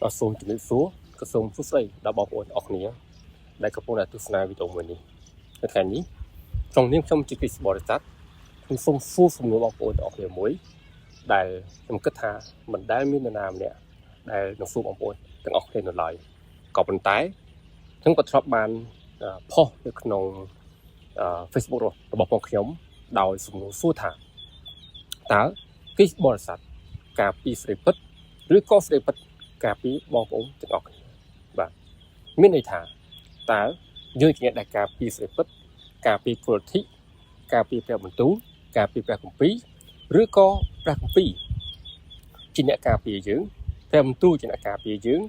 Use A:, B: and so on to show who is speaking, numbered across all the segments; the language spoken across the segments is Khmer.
A: បាទសូមជំរាបសួរក៏សូមសួស្តីដល់បងប្អូនទាំងអស់គ្នាដែលកំពុងតែទស្សនាវីដេអូមួយនេះនៅថ្ងៃនេះក្នុងនាមខ្ញុំជាគ្រីស្ទបរិស័ទខ្ញុំសូមសួរសំណួរបងប្អូនទាំងអស់គ្នាមួយដែលខ្ញុំគិតថាមិនដែលមាននរណាម្នាក់ដែលនឹងសួរបងប្អូនទាំងអស់គ្នានៅឡើយក៏ប៉ុន្តែខ្ញុំក៏ធ្លាប់បានផុសនៅក្នុង Facebook របស់បងខ្ញុំដោយសំណួរសួរថាតើគ្រីស្ទបរិស័ទការពីស្រីពិតឬក៏ស្រីពិតការពីបងប្អូនទាំងអស់គ្នាបាទមានន័យថាតើយើងជាអ្នកដែលការពីស្រីពិតការពីគុលធិការពីព្រះបន្ទូលការពីព្រះគម្ពីរឬក៏ព្រះគម្ពីរជាអ្នកការពារយើងព្រះបន្ទូលជាអ្នកការពារយើង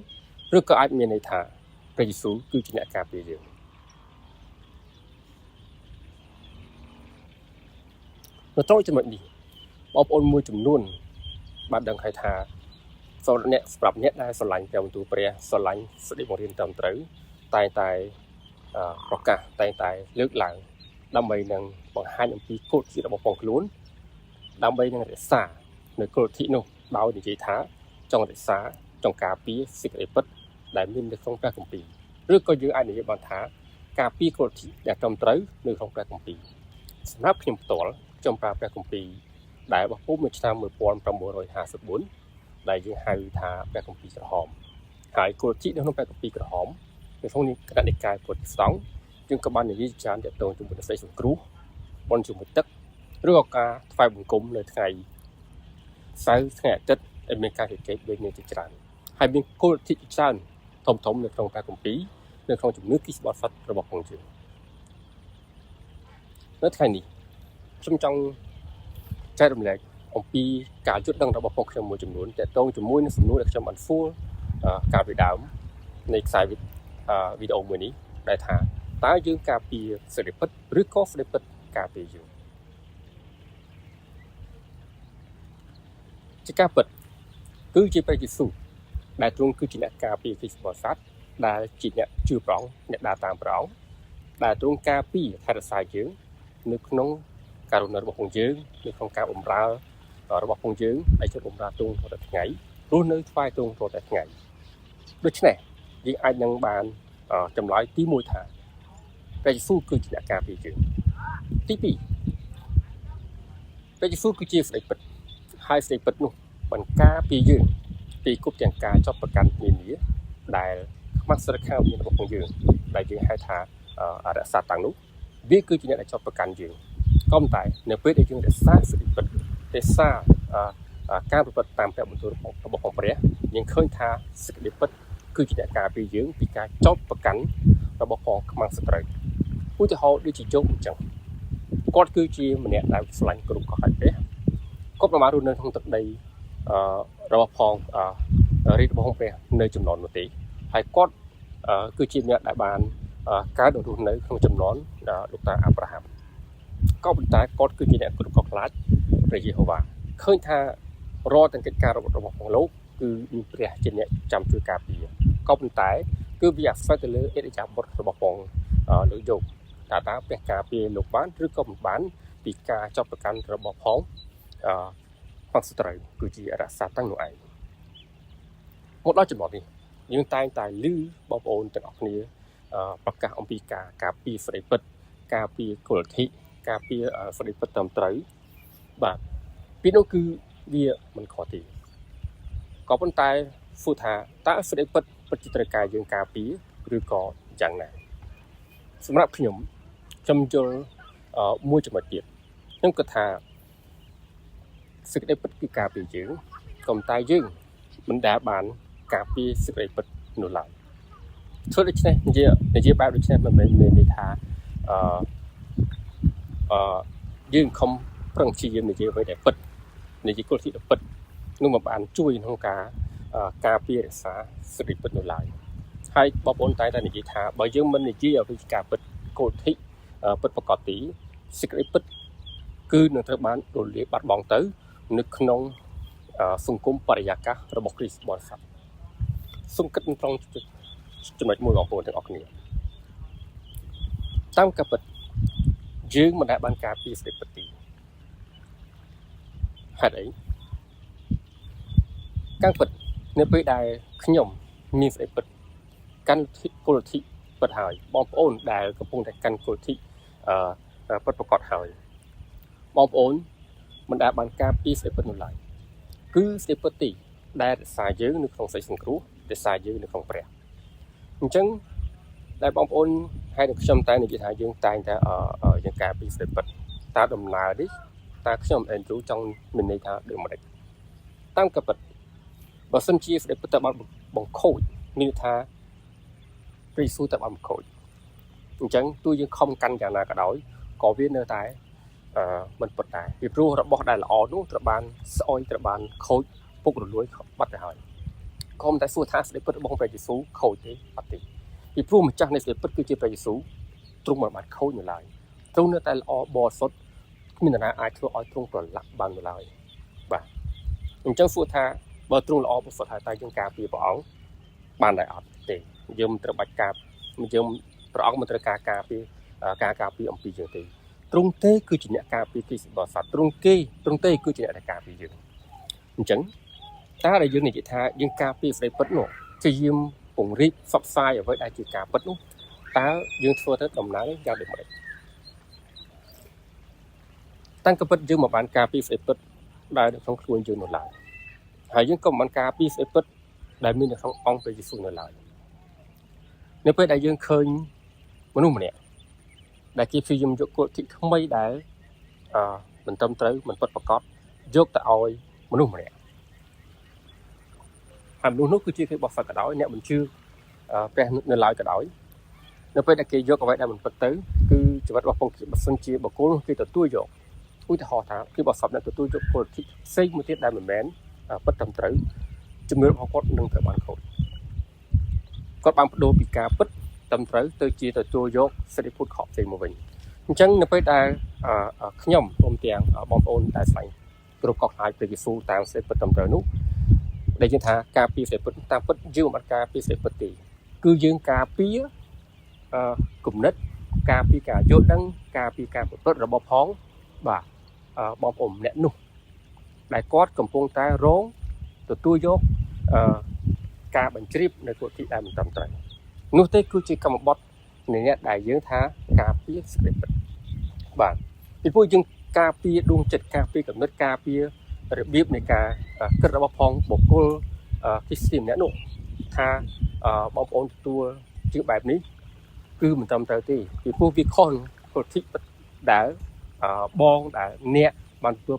A: ឬក៏អាចមានន័យថាព្រះយេស៊ូវគឺជាអ្នកការពារយើងនៅត្រង់ចំណុចនេះបងប្អូនមួយចំនួនបានដឹងហើយថាសម្រាប់អ្នកសម្រាប់អ្នកដែលស្រឡាញ់ព្រះបន្ទូលព្រះស្រឡាញ់សេចក្តីបង្រៀនត្រឹមត្រូវតែងតែប្រកាសតែងតែលើកឡើងដើម្បីនឹងបង្ហាញអំពីគោលការណ៍របស់ផងខ្លួនដើម្បីនឹងរក្សានៅគោលការណ៍នោះដោយនិយាយថាចង់រក្សាចង់ការពារសេចក្តីពិតដែលមាននៅក្នុងព្រះគម្ពីរឬក៏យើងអាចនិយាយបានថាការពារគោលការណ៍ដែលត្រឹមត្រូវនៅក្នុងព្រះគម្ពីរសម្រាប់ខ្ញុំផ្ទាល់ខ្ញុំប្រើព្រះគម្ពីរដែលបោះពុម្ពនៅឆ្នាំ1954ដែលយើងហៅថាព្រះគម្ពីរក្រហមហើយគោលការណ៍នៅក្នុងព្រះគម្ពីរក្រហមនៅក្នុងគណៈនិកាយពុទ្ធសង្ឃយើងក៏បាននិយាយច្រើនទាក់ទងជាមួយនឹងសេចក្តីសង្គ្រោះបុណ្យជាមួយទឹកឬក៏ការថ្វាយបង្គំនៅថ្ងៃសៅរ៍ថ្ងៃអាទិត្យដែលមានការជជែកវែកញែកជាច្រើនហើយមានគោលការណ៍ជាច្រើនធំៗនៅក្នុងព្រះគម្ពីរនៅក្នុងជំនឿគ្រីស្ទបរិស័ទរបស់ផងយើងនៅថ្ងៃនេះខ្ញុំចង់ចែករំលែកអំពីការយល់ដឹងរបស់ពួកខ្ញុំមួយចំនួនទាក់ទងជាមួយនឹងសំណួរដែលខ្ញុំបានសួរកាលពីដើមនៃខ្សែវីដេអូមួយនេះដែលថាតើយើងការពារសេរីពិតឬក៏សេរីពិតការពារយើងជាការពិតគឺជាព្រះយេស៊ូវដែលទ្រង់គឺជាអ្នកការពារគ្រីស្ទបរិស័ទដែលជាអ្នកជឿព្រះអង្គអ្នកដើរតាមព្រះអង្គដែលទ្រង់ការពារថែរក្សាយើងនៅក្នុងការរស់នៅរបស់ផងយើងនៅក្នុងការបម្រើរបស់ផងយើងដែលជាបម្រើទ្រង់រាល់ថ្ងៃរស់នៅថ្វាយទ្រង់រាល់ថ្ងៃដូច្នេះយើងអាចនឹងបានចម្លើយទី1ថាព្រះយេស៊ូវគឺជាអ្នកការពារយើងទី2ព្រះយេស៊ូវគឺជាស្ដេចពិតហើយស្ដេចពិតនោះបានការពារយើងពីគ្រប់ទាំងការចោទប្រកាន់នានាដែលខ្មាស់ស្រខាមានរបស់ផងយើងដែលយើងហៅថាអរិយសាតាំងនោះវាគឺជាអ្នកដែលចោទប្រកាន់យើងក៏ប៉ុន្តែនៅពេលដែលយើងរក្សាសេចក្តីពិតរក្សាការប្រព្រឹត្តតាមព្រះបន្ទូលរបស់ផងព្រះយើងឃើញថាសេចក្តីពិតគឺជាអ្នកការពារយើងពីការចោទប្រកាន់របស់ផងខ្មាំងសត្រូវឧទាហរណ៍ដូចជាយោបអញ្ចឹងគាត់គឺជាម្នាក់ដែលស្រឡាញ់គ្រប់កោះព្រះគាត់ប្រមាណរស់នៅក្នុងទឹកដីរបស់ផងរាជរបស់ព្រះនៅចំនួននោះទេហើយគាត់គឺជាអ្នកដែលបានកើតរស់នៅក្នុងចំនួនលោកតាអាប់រ៉ាហាំក៏ប៉ុន្តែគាត់គឺជាអ្នកគ្រប់កោះខ្លាចព្រះយេហូវ៉ាឃើញថារាល់ទាំងកិច្ចការរបស់ផងលោកគឺមានព្រះជាអ្នកចាំជួយការពារក៏ប៉ុន្តែគឺវាអាស្រ័យទៅលើឥរិយាបថរបស់ផងលោកយោបតើព្រះការពារលោកបានឬក៏មិនបានពីការចោទប្រកាន់របស់ផងផងសត្រូវគឺជាអរិយសាតាំងនោះឯងមកដល់ចំណុចនេះយើងតែងតែឮបងប្អូនទាំងអស់គ្នាប្រកាសអំពីការការពារស្ដីពិតការពារគោលធិការពារស្ដីពិតត្រឹមត្រូវបាទពីនោះគឺវាមិនខុសទេក៏ប៉ុន្តែសួរថាតើស្ដីពិតពិតជាត្រូវការយើងការពារឬក៏យ៉ាងណាសម្រាប់ខ្ញុំខ្ញុំយល់មួយចំណុចទៀតខ្ញុំគិតថាសេចក្តីពិតគឺការពារយើងក៏ប៉ុន្តែយើងមិនដែលបានការពារសេចក្តីពិតនោះឡើយធ្វើដូច្នេះនិយាយបែបដូច្នេះមិនមែនមានន័យថាអឺអឺយើងខំប្រឹងព្យាយាមនិយាយអ្វីដែលពិតនិយាយគោលទីពិតនោះមកបានជួយក្នុងការការពាររក្សាសេចក្តីពិតនោះឡើយហើយបងប្អូនតែតែនិយាយថាបើយើងមិននិយាយអំពីការពិតគោលធិពិតប្រកបទីសេចក្តីពិតគឺនឹងត្រូវបានរលាយបាត់បង់ទៅនៅក្នុងសង្គមបរិយាកាសរបស់គ្រីស្ទបរិស័ទសូមគិតត្រង់ចំណុចមួយបងប្អូនទាំងអស់គ្នាតាមការពិតយើងមិនដែលបានការពារសេចក្តីពិតទេហេតុអីការពិតនៅពេលដែលខ្ញុំ មានសេចក្តីពិតកាន់គោលលទ្ធិពិតហើយបងប្អូនដែលកំពុងតែកាន់គោលលទ្ធិពិតប្រកបហើយបងប្អូនមិនដែលបានការពារសេចក្តីពិតនោះឡើយគឺសេចក្តីពិតទីដែលរក្សាយើងនៅក្នុងសេចក្តីសង្គ្រោះរក្សាយើងនៅក្នុងព្រះអញ្ចឹងដែលបងប្អូនហើយនឹងខ្ញុំតែនិយាយថាយើងតែងតែយើងការពារសេចក្តីពិតតើដំណើរនេះតើខ្ញុំ Andrew ចង់មានន័យថាដូចម្ដេចតាមក៏ពិតបើសិនជាសេចក្តីពិតតើបានបង្ខូចមានន័យថាព្រះយេស៊ូវតើបានបង្ខូចអញ្ចឹងទោះយើងខំកាន់យ៉ាងណាក៏ដោយក៏វានៅតែអឺមិនពិតដែរពីព្រោះរបស់ដែលល្អនោះត្រូវបានស្អុយត្រូវបានខូចពុករលួយបាត់ទៅហើយក៏មិនតែសួរថាសេចក្តីពិតរបស់ព្រះយេស៊ូវខូចទេអត់ទេពីព្រោះម្ចាស់នៃសេចក្តីពិតគឺជាព្រះយេស៊ូវទ្រង់មិនបានខូចនៅឡើយទ្រង់នៅតែល្អបរិសុទ្ធគ្មាននរណាអាចធ្វើឲ្យទ្រង់ប្រឡាក់បាននៅឡើយបាទអញ្ចឹងសួរថាបើទ្រង់ល្អបរិសុទ្ធហើយតើយើងការពារព្រះអង្គបានដែរអត់ទេយើងមិនត្រូវបាច់ការយើងព្រះអង្គមិនត្រូវការការពារការការពារអំពីយើងទេទ្រង់ទេគឺជាអ្នកការពារទីបរិស័ទទ្រង់គេទ្រង់ទេគឺជាអ្នកដែលការពារយើងអញ្ចឹងតើដែលយើងនិយាយថាយើងការពារស្ដីពិតនោះព្យាយាមពង្រីកផ្សព្វផ្សាយអ្វីដែលជាការពិតនោះតើយើងធ្វើទៅដំណើរយ៉ាងដូចម្តេចតាំងក៏ពិតយើងមកបានការពារស្ដីពិតដែលនៅក្នុងខ្លួនយើងនោះឡើយហើយយើងក៏មិនបានការពារស្ដីពិតដែលមាននៅក្នុងអង្គព្រះយេស៊ូវនៅឡើយនៅពេលដែលយើងឃើញមនុស្សម្នាក់ដែលគេព្យាយាមយកគោលធិថ្មីដែលអឺមិនត្រឹមត្រូវមិនពិតប្រាកដយកទៅឲ្យមនុស្សម្នាក់ហើយមនុស្សនោះគឺជាគេបោះសត្វក៏ដោយអ្នកមិនជឿព្រះនៅឡើយក៏ដោយនៅពេលដែលគេយកអ្វីដែលមិនពិតទៅគឺជីវិតរបស់ពងបើសិនជាបុគ្គលនោះគេទទួលយកឧទាហរណ៍ថាគេបោះសត្វអ្នកទទួលយកគោលធិផ្សេងមួយទៀតដែលមិនមែនពិតត្រឹមត្រូវជំនឿរបស់គាត់នឹងត្រូវបានខូចគាត់បានបដូរពីការពិតត្រឹមត្រូវទៅជាទទួលយកសេរីភូតខកផ្សេងមកវិញអញ្ចឹងនៅពេលដែលខ្ញុំព្រមទាំងបងប្អូនដែលស្លាញ់គ្រប់កោះខ្លាចព្រះយេស៊ូវតាមសេចពិតត្រឹមត្រូវនោះដែលយើងថាការពារសេចពិតតាមពិតយើងមិនការពារសេចពិតទេគឺយើងការពារគំនិតការពារការយល់ដឹងការពារការប្រព្រឹត្តរបស់ផងបាទបងប្អូនម្នាក់នោះដែលគាត់កំពុងតែរងទទួលយកការបញ្ជ្រាបនៅគុតិដែលមិនត្រឹមត្រូវនោះទេគឺជាកម្មបត្តិនៃអ្នកដែលយើងថាការពារសេចក្តីពិតបាទពីព្រោះយើងការពារដួងចិត្តការពារកំណត់ការពាររបៀបនៃការគិតរបស់ផងបុគ្គលគ្រីស្ទានម្នាក់នោះថាបងប្អូនទទួលជឿបែបនេះគឺមិនត្រឹមត្រូវទេពីព្រោះវាខុសនឹងពុទ្ធិពិតដែលបងដែលអ្នកបានទទួល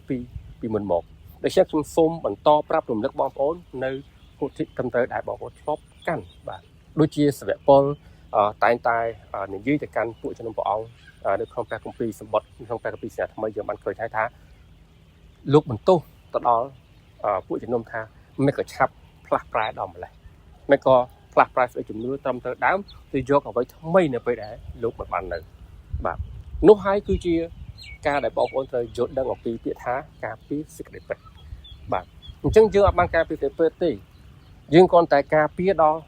A: ពីមុនមកដូច្នេះខ្ញុំសូមបន្តប្រាប់រំលឹកបងប្អូននៅពុទ្ធិត្រឹមត្រូវដែលបងប្អូនធ្លាប់កាន់បាទដូចជាសាវកពលតែងតែនិយាយទៅកាន់ពួកជំនុំព្រះអង្គនៅក្នុងព្រះគម្ពីរសម្បត្តិក្នុងព្រះគម្ពីរសញ្ញាថ្មីយើងបានឃើញថាលោកបន្ទោសទៅដល់ពួកជំនុំថាមិនក៏ឆាប់ផ្លាស់ប្រែដល់ម្លេះមិនក៏ផ្លាស់ប្រែស្អីជំនឿត្រឹមត្រូវដើមទៅយកអ្វីថ្មីនៅពេលដែលលោកមិនបាននៅបាទនោះហើយគឺជាការដែលបងប្អូនត្រូវយល់ដឹងអំពីពាក្យថាការពារសេចក្តីពិតបាទអញ្ចឹងយើងអត់បានការពារសេចក្តីពិតទេយើងគ្រាន់តែការពារដល់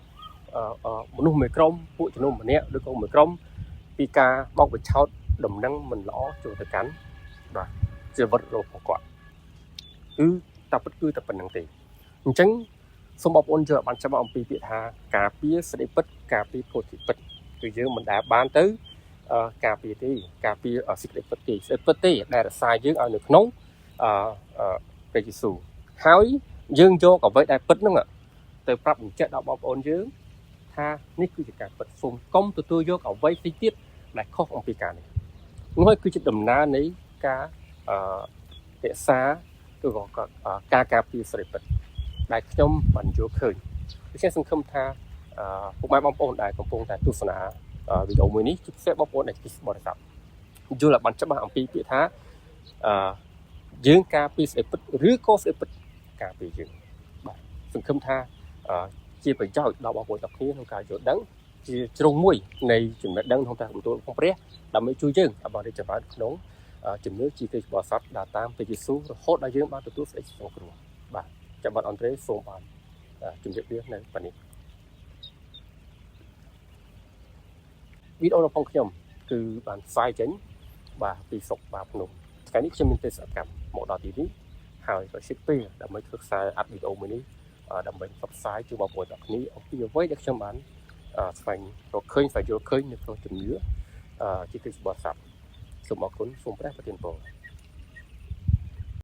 A: មនុស្សមួយក្រុមពួកជំនុំម្នាក់ឬក៏មួយក្រុមពីការបោកបញ្ឆោតដំណឹងមិនល្អចូលទៅកាន់បាទជីវិតរបស់គាត់គឺតែពិតគឺតែប៉ុណ្្នឹងទេអញ្ចឹងសូមបងប្អូនយល់ឲ្យបានច្បាស់អំពីពាក្យថាការពារសេចក្តីពិតការពារពោធិពិតគឺយើងមិនដែលបានទៅការពារទេការពារសេចក្តីពិតទេសេចក្តីពិតទេដែលរក្សាយើងឲ្យនៅក្នុងអឺព្រះយេស៊ូវហើយយើងយកអ្វីដែលពិតហ្នឹងទៅប្រាប់បញ្ជាក់ដល់បងប្អូនយើងថានេះគឺជាការពិតសូមកុំទទួលយកអ្វីផ្សេងទៀតដែលខុសអំពីការនេះនោះហើយគឺជាដំណើរនៃការអឺរក្សាឬក៏ការការពារសេរីពិតដែលខ្ញុំបានយល់ឃើញដូច្នេះសង្ឃឹមថាពុកម៉ែបងប្អូនដែលកំពុងតែទស្សនាវីដេអូមួយនេះជាពិសេសបងប្អូនដែលជាបរិស័ទយល់ឲ្យបានច្បាស់អំពីពាក្យថាអឺយើងការពារសេរីពិតឬក៏សេរីពិតការពារយើងបាទសង្ឃឹមថាជាប្រយោជន៍ដល់បងប្អូនទាំងគ្នាក្នុងការយល់ដឹងជាជ្រុងមួយនៃចំណេះដឹងក្នុងព្រះបន្ទូលរបស់ព្រះដើម្បីជួយយើងឲ្យបានរីកចម្រើនក្នុងជំនឿជាគ្រីស្ទបរិស័ទដើរតាមព្រះយេស៊ូវរហូតដល់យើងបានទទួលសេចក្តីសង្គ្រោះបាទចាំបាទអន្តរេសូមបានជម្រាបលានៅប៉ុណ្នេះវីដេអូរបស់ខ្ញុំគឺបានផ្សាយចេញបាទពីស្រុកបាភ្នំថ្ងៃនេះខ្ញុំមានទេសកម្មមកដល់ទីនេះហើយក៏ជិតពេលដើម្បីធ្វើខ្សែអាត់វីដេអូមួយនេះ ដើម្បីផ្សព្វផ្សាយជូនបងប្អូនទាំងគ្នាអំពីអ្វីដែលខ្ញុំបានស្វែងរកឃើញស្វែងយល់ឃើញនៅក្នុងជំនឿជាគ្រិស្តបរិស័ទសូមអរគុណសូមព្រះប្រទានពរ។